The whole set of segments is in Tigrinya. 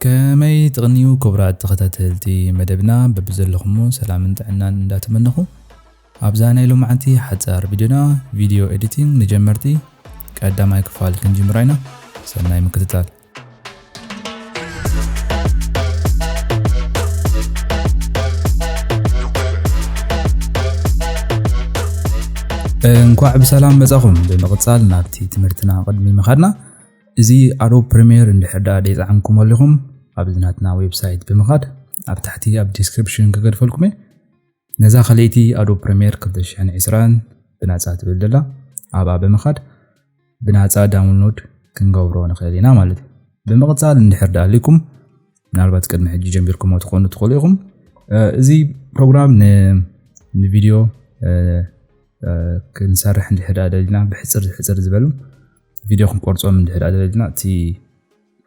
ከመይ ትቕንዩ ክቡራት ተኸታተልቲ መደብና፣ በብዘለኹሞ ሰላምን ጥዕናን እንዳተመነኹ፣ ኣብዛ ናይ ሎማዓንቲ ሓጻር ቪድዮና፣ ቪድዮ ኤዲቲንግ ንጀመርቲ ቀዳማይ ክፋል ክንጅምራ ኢና። ሰናይ ምክትታል። እንኳዕ ብሰላም መጻኹም። ብምቕጻል ናብቲ ትምህርትና ቅድሚ ምኻድና፣ እዚ ኣዶብ ፕሪሚየር እንድሕር ደኣ ደይጸዓንኩም ኣለኹም፣ ኣብዚ ናትና ዌብሳይት ብምኻድ ኣብ ታሕቲ ኣብ ዲስክሪፕሽን ክገድፈልኩም እየ። ነዛ ካልኣይቲ ኣዶብ ፕሪሚየር ክልተ ሽሕን ዕስራን ብናጻ ትብል ደላ ኣብኣ ብምኻድ ብናጻ ዳውንሎድ ክንገብሮ ንኽእል ኢና ማለት እዩ። ብምቕጻል እንድሕር ደኣ ኣሊኩም፣ ምናልባት ቅድሚ ሕጂ ጀሚርኩሞ ትኾኑ ትኽእሉ ኢኹም። እ፣ እዚ ፕሮግራም ን-፣ ንቪድዮ፣ እ፣ እ፣ ክንሰርሕ እንድሕር ደኣ ደሊና ብሕጽር ሕጽር ዝበሉ ቪድዮ ክንቆርጾም እንድሕር ደኣ ደሊና፣ እቲ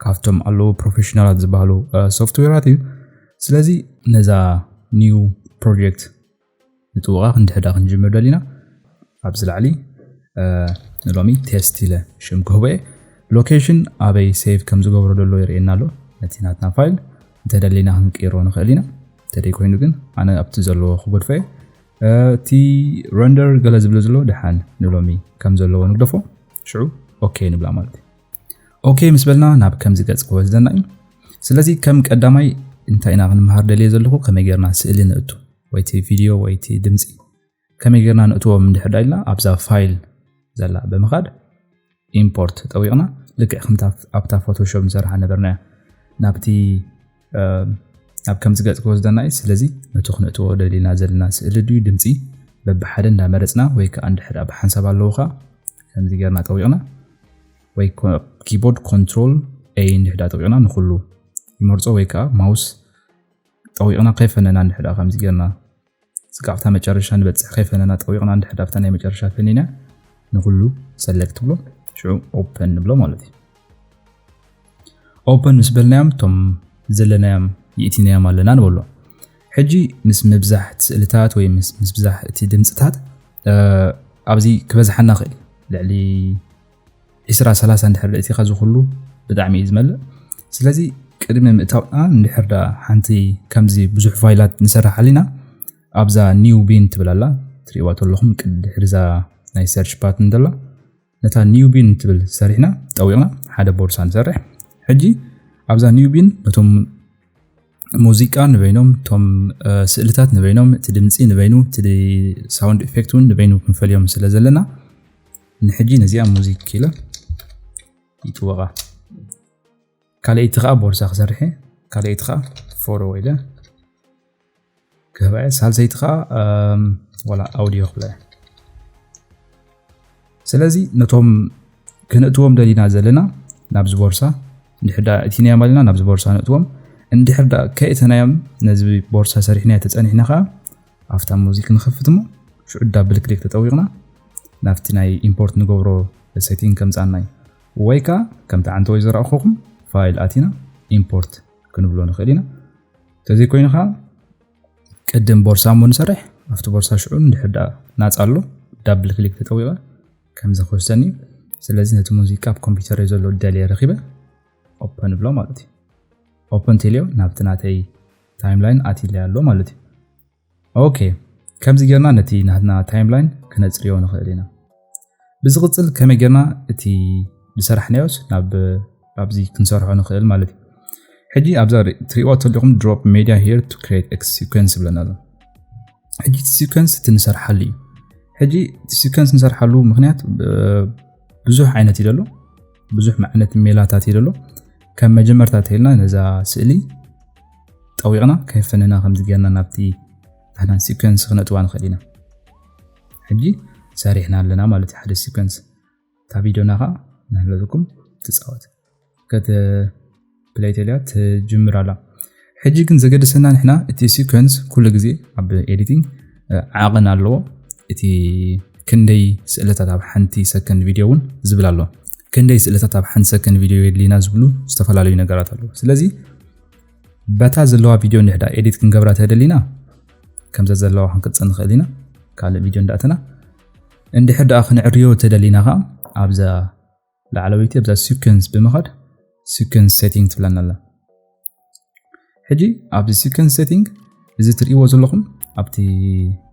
ካብቶም ኣለዉ ፕሮፌሽናላት ዝበሃሉ፣ እ፣ ሶፍትዌራት እዩ። ስለዚ ነዛ ኒው ፕሮጀክት ንጥውቓ እንድሕር ደኣ ክንጅምር ደሊና፣ ኣብዚ ላዕሊ፣ እ፣ ንሎሚ ቴስት ኢለ ሽም ክህቦ እየ። ሎኬሽን ኣበይ ሴቭ ከም ዝገብሮ ዘሎ የርእየና ኣሎ። ነቲ ናትና ፋይል እንተደሊና ክንቅይሮ ንኽእል ኢና። እንተደይ ኮይኑ ግን ኣነ ኣብቲ ዘለዎ ክጎድፎ እየ። እ፣ እቲ ረንደር ገለ ዝብል ዘሎ ደሓን ንሎሚ ከም ዘለዎ ንግደፎ። ሽዑ ኦኬ ንብላ ማለት እዩ። ኦኬ ምስ በልና ናብ ከምዚ ገጽ ክወስደና እዩ። ስለዚ ከም ቀዳማይ እንታይ ኢና ክንመሃር ደልየ ዘለኹ፣ ከመይ ጌርና ስእሊ ንእቱ፣ ወይ እቲ ቪድዮ ወይ እቲ ድምጺ ከመይ ጌርና ንእትዎም እንድሕር ደኣ ኢልና ኣብዛ ፋይል ዘላ ብምኻድ ኢምፖርት ጠዊቕና፣ ልክዕ ከምታ ኣብታ ፎቶሾፕ ንሰርሓ ነበርና እያ። ናብቲ፣ እ፣ ናብ ከምዚ ገጽ ክወስደና እዩ። ስለዚ ነቲ ክንእትዎ ደሊና ዘለና ስእሊ ድዩ ድምጺ በብሓደ እንዳመረጽና ወይ ከኣ እንድሕር ደኣ ብሓንሳብ ኣለዉ ከኣ ከምዚ ጌርና ጠዊቕና ወይ ኮ-፣ ኪቦርድ ኮንትሮል ኤ እንድሕር ደኣ ጠዊቕና ንኹሉ ይመርጾ ወይ ከኣ ማውስ ጠዊቕና ከይፈነና እንድሕር ደኣ ከምዚ ጌርና እስካብ ኣብታ መጨረሻ ንበጽሕ ከይፈነና ጠዊቕና እንድሕር ደኣ ኣብታ ናይ መጨረሻ ፈኒና ንኹሉ ሰለክት ብሎ ሽዑ ኦፕን ንብሎ ማለት እዩ። ኦፕን ምስ በልናዮም እቶም ዘለናዮም ይእቲናዮም ኣለና ንበሎ። ሕጂ ምስ ምብዛሕ እቲ ስእልታት ወይ ምስ፣ ምስ ብዛሕ እቲ ድምጽታት፣ እ፣ ኣብዚ ክበዝሓና ክእል። ልዕሊ ዕስራ ሰላሳ እንድሕር ደኣ እቲኻ እዚ ኩሉ ብጣዕሚ እዩ ዝመልእ። ስለዚ ቅድሚ ምእታውና እንድሕር ደኣ ሓንቲ ከምዚ ብዙሕ ፋይላት ንሰርሕ ኣሊና ኣብዛ ኒው ቢን ትብል ኣላ። ትርእይዋ ተለኹም ቅድ-፣ ድሕሪ እዛ ናይ ሰርች ባትን ደላ ነታ ኒው ቢን ትብል ሰሪሕና ጠዊቕና ሓደ ቦርሳ ንሰርሕ። ሕጂ ኣብዛ ኒው ቢን ነቶም ሙዚቃ ንበይኖም፣ እቶም፣ እ፣ ስእልታት ንበይኖም፣ እቲ ድምጺ ንበይኑ፣ እቲ ሳውንድ ኢፌክት እውን ንበይኑ ክንፈልዮም ስለ ዘለና ንሕጂ ነዚኣ ሙዚክ ኢለ ይጥወቓ። ካልኣይቲ ኸኣ ቦርሳ ክሰርሕ እየ። ካልኣይቲ ኸኣ ፎቶ ኢለ ክህባ እየ። ሳልሰይቲ ኸኣ፣ እም፣ ዋላ ኣውዲዮ ክብላ እየ። ስለዚ ነቶም ክነእትዎም ደሊና ዘለና ናብዚ ቦርሳ እንድሕር ደኣ እቲናዮም ኣሊና ናብዚ ቦርሳ ነእትዎም። እንድሕር ደኣ ከእተናዮም ነዚ ቦርሳ ሰሪሕናዮ ተጸኒሕና ኸኣ ኣብታ ሙዚክ ንኸፍት እሞ ሽዑ ዳብል ክሊክ ተጠዊቕና ናብቲ ናይ ኢምፖርት ንገብሮ ሴቲንግ ከምጽኣና እዩ። ወይ ከኣ ከምቲ ዓንተወይ ዘርኣኹኹም ፋይል ኣቲና ኢምፖርት ክንብሎ ንኽእል ኢና። እንተዘይኮይኑ ኸኣ ቅድም ቦርሳ እሞ ንሰርሕ፣ ኣብቲ ቦርሳ ሽዑ እንድሕር ደኣ ናጻ ኣሎ፣ ዳብል ክሊክ ተጠዊቐ ከምዚ ክወስደኒ እዩ። ስለዚ ነቲ ሙዚቃ ኣብ ኮምፒውተረይ ዘሎ ደልየ ረኺበ ኦፐን እብሎ ማለት እዩ። ኦፐን ተልዮ ናብቲ ናተይ ታይምላይን ኣትይለይ ኣሎ ማለት እዩ። ኦኬ፣ ከምዚ ጌርና ነቲ ናትና ታይምላይን ክነጽርዮ ንኽእል ኢና። ብዝቕጽል ከመይ ጌርና እቲ ዝሰራሕናዮስ ናብ ኣብዚ ክንሰርሖ ንኽእል ማለት እዩ። ሕጂ ኣብዛ ሪ-፣ ትሪእዋ ተለኹም ድሮፕ ሜድያ ሄር ቱ ክሬት ኤክስ ሲኮንስ ይብለና ኣሎ። ሕጂ እቲ ሲኮንስ እቲ ንሰርሓሉ እዩ። ሕጂ እቲ ሲኮንስ ንሰርሓሉ ምኽንያት፣ እ፣ ብዙሕ ዓይነት እዩ ዘሎ። ብዙሕ ዓይነት ሜላታት እዩ ዘሎ። ከም መጀመርታ ተይልና ነዛ ስእሊ ጠዊቕና ከይፈነና ከምዚ ጌርና ናብቲ ናትና ሲኮንስ ክነእትዋ ንኽእል ኢና። ሕጂ ሰሪሕና ኣለና ማለት እዩ ሓደ ሲኮንስ። እታ ቪድዮና ኸኣ ንሕለትኩም ትጻወት። ከት-፣ ፕሌይ ተልያ ትጅምር ኣላ። ሕጂ ግን ዘገድሰና ንሕና እቲ ሲኮንስ ኩሉ ግዜ ኣብ ኤዲቲንግ፣ እ፣ ዓቐን ኣለዎ። እቲ ክንደይ ስእልታት ኣብ ሓንቲ ሰከንድ ቪድዮ እውን ዝብል ኣሎ። ክንደይ ስእልታት ኣብ ሓንቲ ሰከንድ ቪድዮ የድልዩና ዝብሉ ዝተፈላለዩ ነገራት ኣለዉ። ስለዚ በታ ዘለዋ ቪድዮ እንድሕር ደኣ ኤዲት ክንገብራ ተደሊና ከምዛ ዘለዋ ክንቅጽል ንኽእል ኢና። ካልእ ቪድዮ እንዳእተና እንድሕር ደኣ ክንዕርዮ ተደሊና ኸኣ ኣብዛ ላዕለወይቲ ኣብዛ ሲኮንስ ብምኻድ ሲኮንስ ሴቲንግ ትብለና ኣላ። ሕጂ ኣብዚ sequence setting እዚ ትርእይዎ ዘለኹም ኣብቲ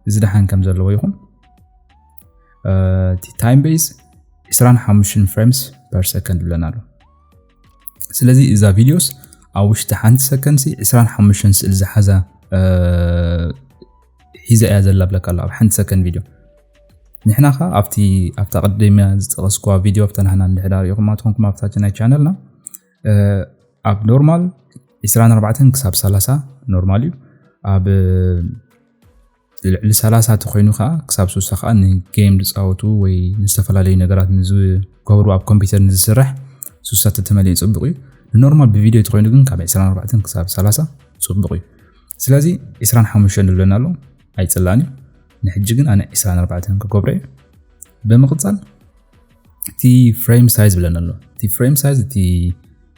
እዚ ደሓን ከም ዘለዎ ይኹን። እቲ time base ዕስራን ሓሙሽተን frames per second ይብለና ኣሎ። ስለዚ እዛ ቪዲዮስ ኣብ ውሽጢ ሓንቲ ሰከንድ ዕስራን ሓሙሽተን ስእሊ ዝሓዛ ሒዛ እያ ዘላ ብለካ ኣሎ ኣብ ሓንቲ ሰከንድ ቪዲዮ። ንሕና ኸ ኣብቲ ኣብታ ቀደምያ ዝጠቐስኩዋ ቪዲዮ ኣብታ ናህና እንድሕር ሪኢኹም ትኾንኩም ኣብታ ናይ ቻነልና ኣብ ኖርማል ዕስራን ኣርባዕተን ክሳብ ሰላሳ ኖርማል እዩ። ኣብ ልዕሊ ሰላሳ ተኮይኑ ከዓ ክሳብ ሱሳ ከዓ ንጌም ዝፃወቱ ወይ ንዝተፈላለዩ ነገራት ንዝገብሩ ኣብ ኮምፒውተር ንዝስራሕ ሱሳ ተተመሊኡ ፅቡቅ እዩ። ንኖርማል ብቪዲዮ ተኮይኑ ግን ካብ ዕስራን ኣርባዕተን ክሳብ ሰላሳ ፅቡቅ እዩ። ስለዚ ዕስራን ሓሙሽተን ንብለና ኣሎ ኣይፅላን እዩ። ንሕጂ ግን ኣነ ዕስራን ኣርባዕተን ክገብሮ እየ። ብምቕፃል እቲ frame size ብለና ኣሎ። እቲ frame size እቲ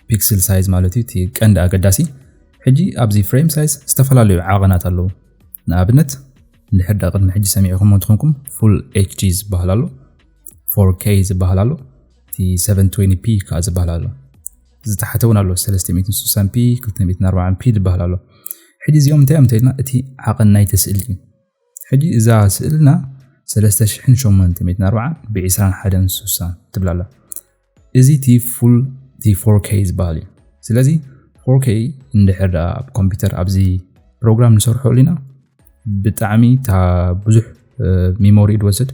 pixel size ማለት እዩ፣ እቲ ቀንዲ ኣገዳሲ። ሕጂ ኣብዚ frame size ዝተፈላለዩ ዓቐናት ኣለዉ። ንኣብነት እንድሕር ዳ ቅድሚ ሕጂ ሰሚዕኹም እንትኾንኩም full HD ዝበሃል ኣሎ፣ four K ዝበሃል ኣሎ፣ እቲ seven twenty p ከዓ ዝበሃል ኣሎ። ዝተሓተ እውን ኣሎ፣ ሰለስተ ሚእትን ስሳን ፒ፣ ክልተ ሚእትን ኣርባዓን ፒ ዝበሃል ኣሎ። ሕጂ እዚኦም እንታይ እዮም እንተኢልና እቲ ዓቐን ናይቲ ስእሊ እዩ። ሕጂ እዛ ስእልና ሰለስተ ሽሕን ሸሞንተ ሚእትን ኣርባዓን ብ ዕስራን ሓደን ስሳን ትብላላ። እዚ እቲ full እቲ four K ዝበሃል እዩ። ስለዚ four K እንድሕር ደኣ ኣብ ኮምፒውተር ኣብዚ ፕሮግራም ንሰርሖ ሊና ብጣዕሚ እታ ብዙሕ ሚሞሪ ድወስድ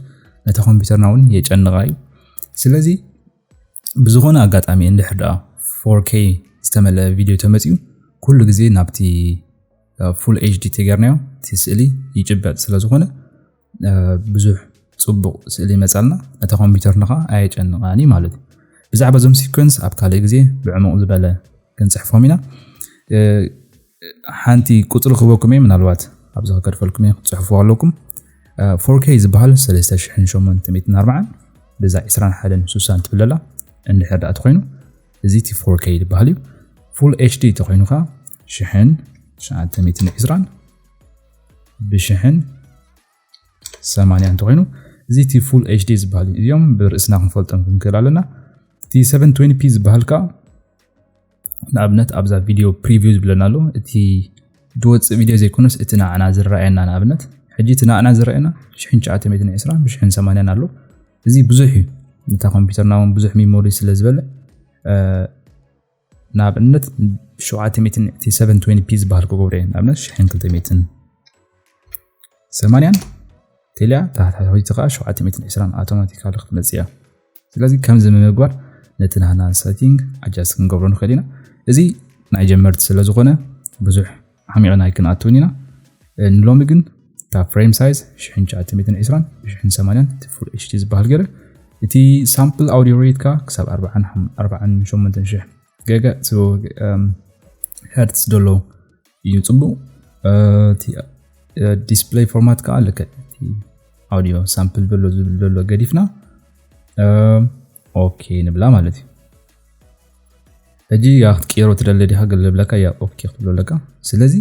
ነታ ኮምፒውተርና እውን የጨንቓ እዩ። ስለዚ ብዝኾነ ኣጋጣሚ እንድሕር ደኣ four K ዝተመልአ ቪዲዮ ተመፅዩ ኩሉ ግዜ ናብቲ full HD ተገርናዮ እቲ ስእሊ ይጭበጥ ስለ ዝኾነ ብዙሕ ፅቡቕ ስእሊ ይመፃልና፣ ነታ ኮምፒውተርና ከዓ ኣየጨንቓኒ ማለት እዩ። ብዛዕባ እዞም sequence ኣብ ካልእ ግዜ ብዕሙቕ ዝበለ ክንፅሕፎም ኢና። ሓንቲ ቁፅሪ ክህበኩም እየ፣ ምናልባት ኣብዚ ከገድፈልኩም እየ ክትፅሕፉ ኣለኩም። four K ዝበሃል ሰለስተ ሽሕን ሸሞንተ ሚእትን ኣርባዓን ብዛ ዕስራን ሓደን ስሳን ትብለላ እንድሕር ደኣ ተኮይኑ እዚ እቲ four K ዝበሃል እዩ። Full HD ተኮይኑ ከዓ ሽሕን ትሽዓተ ሚእትን ዕስራን ብሽሕን ሰማንያን ተኮይኑ እዚ እቲ full HD ዝበሃል እዩ። እዚኦም ብርእስና ክንፈልጦም ክንክእል ኣለና። እቲ seven twenty p ዝበሃል ከዓ ንኣብነት ኣብዛ ቪዲዮ preview ዝብለና ኣሎ። እቲ ዝወፅእ ቪዲዮ ዘይኮነስ እቲ ንዓና ዝረኣየና፣ ንኣብነት ሕጂ እቲ ንዓና ዝረኣየና ሽሕን ትሽዓተ ሚእትን ዕስራን ብሽሕን ሰማንያን ኣሎ። እዚ ብዙሕ እዩ፣ ነታ ኮምፒውተርና እውን ብዙሕ ሚሞሪ ስለ ዝበለ ንኣብነት ሸውዓተ ሚእትን እቲ seven twenty p ዝበሃል ክገብሮ እየ። ንኣብነት ሽሕን ክልተ ሚእትን ሰማንያን ተልያ ታሕታዊቲ ከዓ ሸውዓተ ሚእትን ዕስራን ኣውቶማቲካሊ ክትመፅእ እያ። ስለዚ ከምዚ ንምግባር ነቲ ናህና setting adjust ክንገብሮ ንኽእል ኢና። እዚ ናይ ጀመርቲ ስለ ዝኾነ ብዙሕ ዓሚቕና ኣይክንኣትውን ኢና። ንሎሚ ግን እታ frame size ሽሕን ትሽዓተ ሚእትን ዕስራን ብሽሕን ሰማንያን እቲ full HD ዝበሃል ገይረ፣ እቲ sample audio rate ከዓ ክሳብ ኣርባዓን ሸሞንተን ሽሕ ገገ hertz ዘሎ እዩ ፅቡቅ። እቲ display format ከዓ ልክዕ እቲ audio sample ዘሎ ዝብል ዘሎ ገዲፍና okay ንብላ ማለት እዩ። ሕጂ ያ ክትቅይሮ ትደሊ ዲኻ ገለ ብለካ ያ okay ክትብሎ ኣለካ። ስለዚ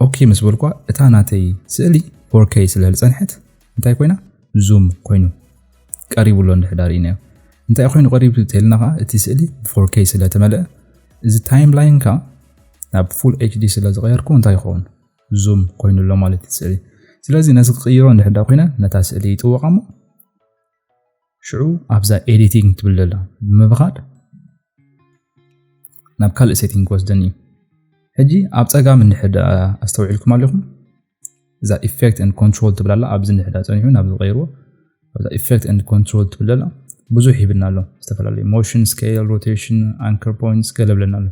okay ምስ በልኳ እታ ናተይ ስእሊ four K ስለ ዝፀንሐት እንታይ ኮይና? Zoom ኮይኑ ቀሪቡ ኣሎ። እንድሕር ዳ ርኢናዮ እንታይ ኮይኑ ቀሪቡ ተልና ከዓ እቲ ስእሊ four K ስለ ተመልአ እዚ timeline ከዓ ናብ full HD ስለ ዝቀየርኩ እንታይ ይኸውን? Zoom ኮይኑ ኣሎ ማለት እዩ ስእሊ። ስለዚ ነዚ ክቅይሮ እንድሕር ዳ ኮይነ ነታ ስእሊ ይጥወቓ እሞ ሽዑ ኣብዛ editing ትብል ዘላ ብምኻድ ናብ ካልእ setting ክወስደኒ እዩ። ሕጂ ኣብ ፀጋም እንድሕር ዳ ኣስተውዒልኩም ኣለኹም እዛ effect and control ትብል ኣላ። ኣብዚ እንድሕር ዳ ፀኒሑ ናብ ዝቀይርዎ ኣብዛ effect and control ትብል ዘላ ብዙሕ ሂብና ኣሎ። ዝተፈላለዩ motion፣ scale፣ rotation፣ anchor points ገለ ብለና ኣሎ።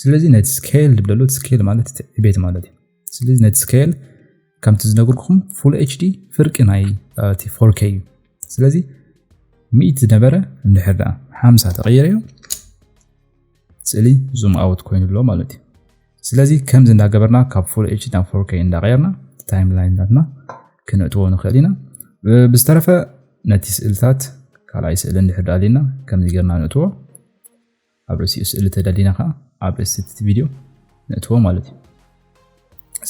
ስለዚ ነቲ scale ድብል ኣሎ። እቲ scale ማለት እቲ ዕቤት ማለት እዩ። ስለዚ ነቲ scale ከምቲ ዝነግርኩም full HD ፍርቂ ናይ እቲ four K እዩ። ስለዚ ሚእቲ ዝነበረ እንድሕር ደኣ ሓምሳ ተቐይረዮ ስእሊ zoom out ኮይኑ ኣሎ ማለት እዩ። ስለዚ ከምዚ እንዳገበርና ካብ full HD ናብ four K እንዳቀየርና timeline ናትና ክነእትዎ ንኽእል ኢና። ብዝተረፈ ነቲ ስእልታት ካልኣይ ስእሊ እንድሕር ደኣ ኣሊና ከምዚ ጌርና ነእትዎ። ኣብ ርእሲኡ ስእሊ ተደሊና ከዓ ኣብ ርእሲ እቲ ቪድዮ ነእትዎ ማለት እዩ።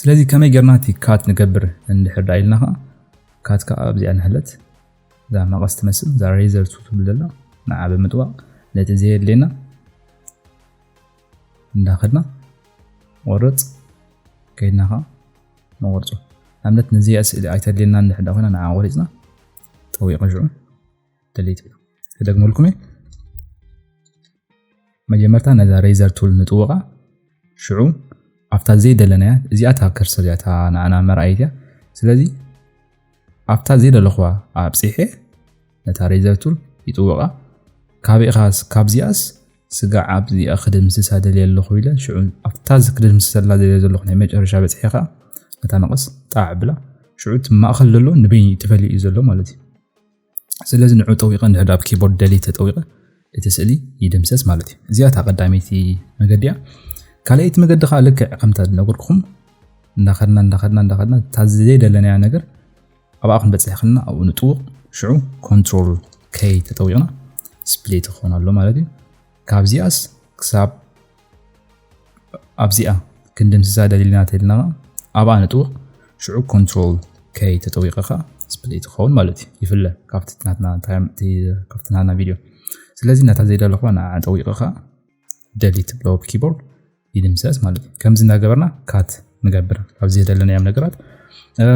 ስለዚ ከመይ ጌርና እቲ cut ንገብር እንድሕር ደኣ ኢልና ከዓ cut ከዓ ኣብዚኣ ንሃለት እዛ መቐስ ትመስል እዛ razor tool ትብል ዘላ ንዓ ብምጥዋቕ ነቲ ዘየድልየና እንዳኸድና ወረፅ ከይድና ኸዓ ንቆርጾ። ንኣብነት ነዚኣ ስእሊ ኣይተድልየና እንድሕር ኮይና ንዓ ቆሪጽና ጠዊቐ ሽዑ ደሊት ብላ። ክደግመልኩም እየ። መጀመርታ ነዛ ሬዘር ቱል ንጥውቓ። ሽዑ ኣብታ ዘይደለናያ፣ እዚኣ እታ ከርሰር እዚኣ እታ ንዓና መርኣይት እያ። ስለዚ ኣብታ ዘይደለኹዋ ኣብጺሐ ነታ ሬዘር ቱል ይጥውቓ። ካበይ ኢኻስ ካብዚኣስ ስጋዕ ኣብዚኣ ክድምስሳ ደልየ ኣለኹ ኢለ ሽዑ ኣብታ ክድምስሰላ ደልየ ዘለኹ ናይ መጨረሻ በጽሐ ኸዓ ነታ መቐስ ጣዕ ብላ። ሽዑ እቲ ማእኸል ዘሎ ንበይኑ ተፈልዩ እዩ ዘሎ ማለት እዩ። ስለዚ ንዑ ጠዊቐ እንድሕር ኣብ ኪቦርድ ደሊት ተጠዊቐ እቲ ስእሊ ይድምሰስ ማለት እዩ። እዚኣ እታ ቀዳመይቲ መገዲ እያ። ካልኣይቲ መገዲ ከዓ ልክዕ ከምታ ዝነገርኩኹም እንዳኸድና እንዳኸድና እንዳኸድና እታ ዘይደለናያ ነገር ኣብኣ ክንበፅሕ ከለና ኣብኡ ንጥውቕ። ሽዑ ኮንትሮል ከይ ተጠዊቕና ስፕሊት ክኾን ኣሎ ማለት እዩ። ካብዚኣስ ክሳብ ኣብዚኣ ክንድምስሳ ደሊልና ተልና ኣብኣ ንጥውቕ። ሽዑ ኮንትሮል ከይ ተጠዊቐ ከዓ ስፕሊት ክኸውን ማለት እዩ። ይፍለ ካብቲ ናትና ታይም፣ እቲ ካብቲ ናትና ቪድዮ። ስለዚ ነታ ዘይደለኹዋ ንዓ ጠዊቐ ከዓ ደሊት ብሎ ኪቦርድ ይድምሰስ ማለት እዩ። ከምዚ እንዳገበርና ካት ንገብር ካብ ዘይደለናዮም ነገራት። እ፣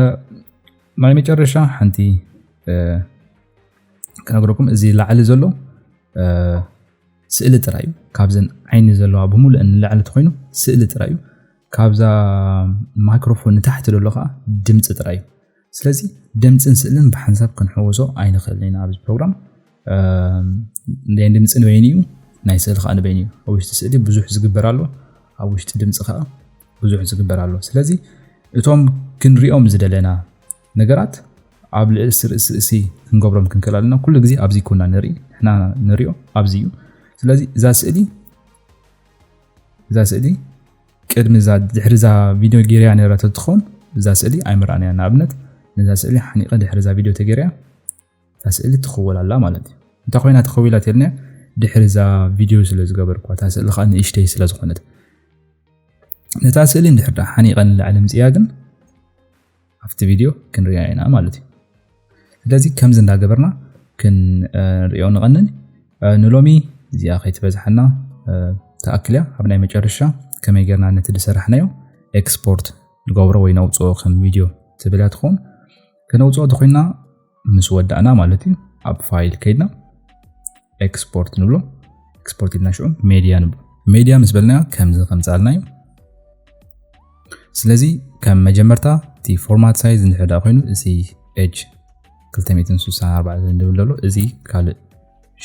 ናይ መጨረሻ ሓንቲ፣ እ፣ ክነግረኩም፣ እዚ ላዕሊ ዘሎ፣ እ፣ ስእሊ ጥራይ እዩ። ካብዘን ዓይኒ ዘለዋ ብምሉእ ንላዕሊ ተኾይኑ ስእሊ ጥራይ እዩ። ካብዛ ማይክሮፎን ንታሕቲ ዘሎ ከዓ ድምፂ ጥራይ እዩ። ስለዚ ድምፅን ስእልን ብሓንሳብ ክንሕወሶ ኣይንኽእልን ኢና ኣብዚ ፕሮግራም። እም፣ ናይ ድምፂ ንበይኑ እዩ፣ ናይ ስእሊ ከዓ ንበይኑ እዩ። ኣብ ውሽጢ ስእሊ ብዙሕ ዝግበር ኣሎ፣ ኣብ ውሽጢ ድምፂ ከዓ ብዙሕ ዝግበር ኣሎ። ስለዚ እቶም ክንሪኦም ዝደለና ነገራት ኣብ ልዕሊ ስርእሲ ክንገብሮም ክንክእል ኣለና። ኩሉ ግዜ ኣብዚ ኮና ንርኢ፣ ንሕና ንሪኦ ኣብዚ እዩ። ስለዚ እዛ ስእሊ፣ እዛ ስእሊ ቅድሚ እዛ፣ ድሕሪ እዛ ቪድዮ ጌርያ ነይራ ተትኸውን እዛ ስእሊ ኣይምርኣናያ። ንኣብነት ነዛ ስእሊ ሓኒቐ ድሕሪ እዛ ቪድዮ ተጌርያ እታ ስእሊ ትኽወል ኣላ ማለት እዩ። እንታይ ኮይና ተኸዊላ ተልናያ? ድሕሪ እዛ ቪድዮ ስለ ዝገበርኳ፣ እታ ስእሊ ከዓ ንእሽተይ ስለ ዝኾነት። ነታ ስእሊ እንድሕር ደኣ ሓኒቐ ንላዕሊ ምፅያ ግን ኣብቲ ቪድዮ ክንሪኣ ኢና ማለት እዩ። ስለዚ ከምዚ እንዳገበርና ክንሪኦ ንቐንን። እ፣ ንሎሚ እዚኣ ከይትበዝሓና፣ እ፣ ትኣክል እያ። ኣብ ናይ መጨረሻ ከመይ ጌርና ነቲ ዝሰራሕናዮ ኤክስፖርት ንገብሮ ወይ ነውፅኦ ከም ቪድዮ ትብል እያ ትኸውን። ክነውፅኦ ተኮይና ምስ ወዳእና ማለት እዩ፣ ኣብ ፋይል ከይድና ኤክስፖርት ንብሎ። ኤክስፖርት ኢልና ሽዑ ሜድያ ንብሎ። ሜድያ ምስ በልናዮ ከምዚ ከምፅኣልና እዩ። ስለዚ ከም መጀመርታ እቲ ፎርማት ሳይዝ እንድሕር ደኣ ኮይኑ እዚ ኤች ክልተ ሚእትን ስሳን ኣርባዕተን ዝብል ዘሎ፣ እዚ ካልእ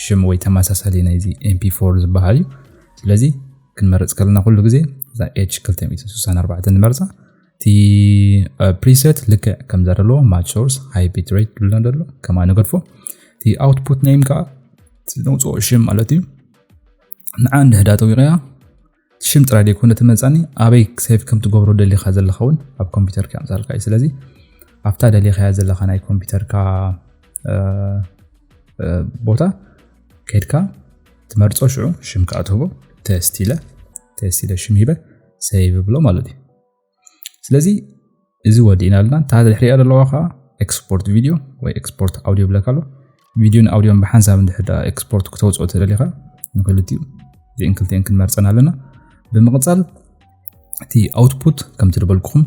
ሽም ወይ ተመሳሳሊ ናይዚ ኤም ፒ ፎር ዝበሃል እዩ። ስለዚ ክንመርጽ ከለና ኩሉ ግዜ እዛ ኤች ክልተ ሚእትን ስሳን ኣርባዕተን ንመርጻ። እቲ፣ እ፣ ፕሪሰት ልክዕ ከምዛ ዘለዎ ማች ሶርስ ሃይ ቢት ሬት ዝብልና ዘሎ ከማ ንገድፎ። እቲ ኣውትፑት ኔም ከኣ እቲ ነውጽኦ ሽም ማለት እዩ። ንዓ እንድሕር ደኣ ጠዊቐያ ሽም ጥራይ ደይኮነ ትመጻኒ፣ ኣበይ ሴቭ ከም ትገብሮ ደሊኻ ዘለኻ እውን ኣብ ኮምፒውተርካ የምጻልካ እዩ። ስለዚ ኣብታ ደሊኻያ ዘለኻ ናይ ኮምፒውተርካ፣ እ፣ እ፣ ቦታ ከይድካ ትመርጾ፣ ሽዑ ሽም ከኣ ትህቦ። ቴስት ኢለ፣ ቴስት ኢለ ሽም ሂበ ሴቭ ብሎ ማለት እዩ። ስለዚ እዚ ወዲእና ኣለና። እታ ድሕሪኣ ዘለዋ ከዓ ኤክስፖርት ቪድዮ ወይ ኤክስፖርት ኣውዲዮ ይብለካ ኣሎ። ቪድዮን ኣውዲዮን ብሓንሳብ እንድሕር ደኣ ኤክስፖርት ክተውፅኦ ተደሊኻ ንክልቲኡ እዚአን ክልቲአን ክንመርፀን ኣለና። ብምቕፃል እቲ ኣውትፑት ከምቲ ዝበልኩኹም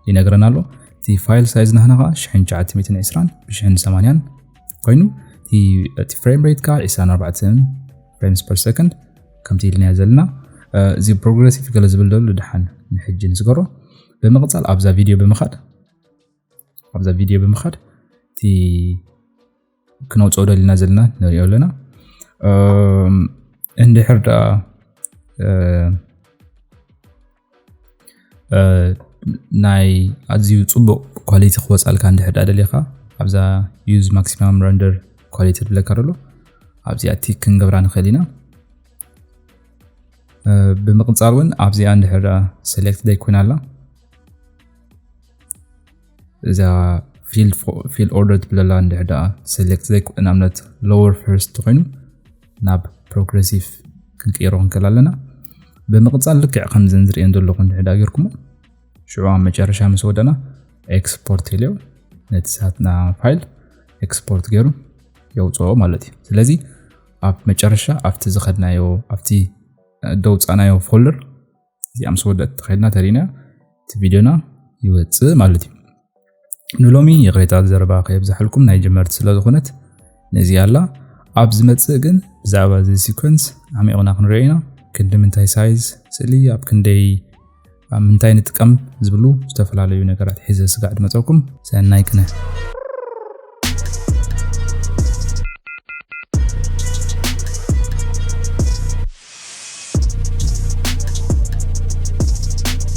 ይነግረና ኣሎ። እቲ ፋይል ሳይዝ ናህና ከዓ ሽሕን ትሽዓተ ሚእትን ዕስራን ብሽሕን ሰማንያን ኮይኑ፣ እቲ፣ እቲ ፍሬም ሬት ከዓ ዕስራን ኣርባዕተን ፍሬምስ ፐር ሰከንድ ከምቲ ኢልናዮ ዘለና። እ፣ እዚ ፕሮግረሲቭ ገለ ዝብል ዘሎ ድሓን ንሕጂ ንስገሮ። ብምቕፃል ኣብዛ ቪድዮ ብምኻድ፣ ኣብዛ ቪድዮ ብምኻድ እቲ ክነውፅኦ ደሊና ዘለና ንሪኦ ኣለና። እም፣ እንድሕር ደኣ፣ እ፣ እ፣ ናይ ኣዝዩ ፅቡቕ ኳሊቲ ክወፃልካ እንድሕር ደኣ ደሊኻ፣ ኣብዛ ዩዝ ማክሲማም ረንደር ኳሊቲ ትብለካ ዘሎ፣ ኣብዚኣ ቲክ ክንገብራ ንኽእል ኢና። እ፣ ብምቕፃል እውን ኣብዚኣ እንድሕር ደኣ ሴሌክት ደይኮይና ኣላ፣ እዛ ፊል ፎ-፣ ፊል ኦርደር ትብለላ እንድሕር ደኣ ሴሌክት ዘይኮ-፣ ንኣብነት ሎወር ፈርስት ተኾይኑ ናብ ፕሮግረሲቭ ክንቅይሮ ክንክእል ኣለና። ብምቕፃል ልክዕ ከምዘን ዝርእየን ዘለኹ እንድሕር ደኣ ጌርኩሞ፣ ሽዑ ኣብ መጨረሻ ምስ ወደና ኤክስፖርት ኢልዮ ነቲ ሳትና ፋይል ኤክስፖርት ገይሩ የውፅኦ ማለት እዩ። ስለዚ ኣብ መጨረሻ ኣብቲ ዝኸድናዮ፣ ኣብቲ ደውፃናዮ ፎልደር እዚኣ ምስ ወደት ተኸድና ተሪና እቲ እቲ ቪድዮና ይወፅእ ማለት እዩ። ንሎሚ ይቕሬታ ዘረባ ከየብዛሕልኩም ናይ ጀመርቲ ስለ ዝኾነት ነዚ ኣላ። ኣብ ዝመፅእ ግን ብዛዕባ እዚ sequence ዓሚቕና ክንሪኦ ኢና። ክንዲ ምንታይ size ስእሊ ኣብ ክንደይ ኣብ ምንታይ ንጥቀም ዝብሉ ዝተፈላለዩ ነገራት ሒዘ ስጋዕ ድመፀኩም። ሰናይ ቅነ።